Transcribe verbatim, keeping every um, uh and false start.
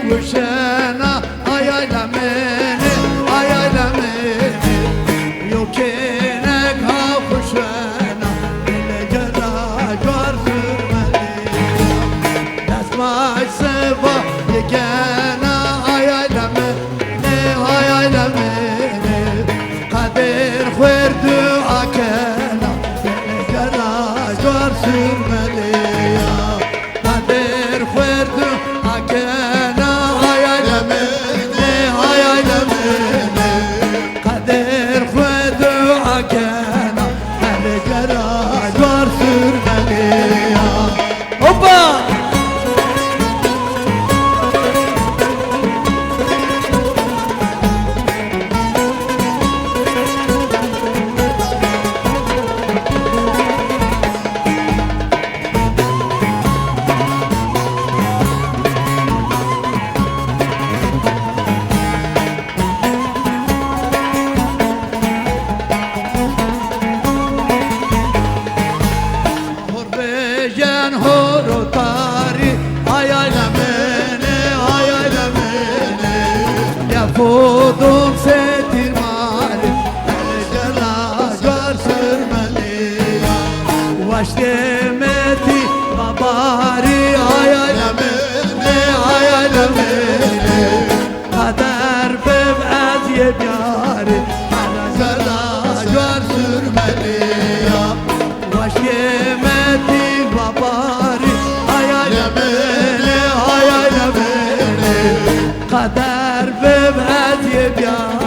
Wişena, ay, ay, lemene, ay, ay, lemene. Yo kênek ha xuşena, ele gera car sürmeli. Destmaç seva yekena, ay, ay, lemene, ay, ay, lemene. Qeder xwer dua kena, ele gera car sürmeli ya. Qeder xwer dua kena, ay, ay, lemene, ay, ay, lemene. Qeder xwe dua kena, hele gera car sürmeliya. Hopa! Hor bêjen hor û tarî, ay, ay, lemene, ay, ay, lemene. Ya xodom setîr marî, hele gera car sürmeliya. Waştê metî babarî, ay, ay, lemene, ay, ay, lemene. Qeder biv ez yê biyarî, hele gera car sürmeliya. Waştê metî babarî, ay, ay, lemene, ay, ay, lemene. Qeder biv ez yê biyarî.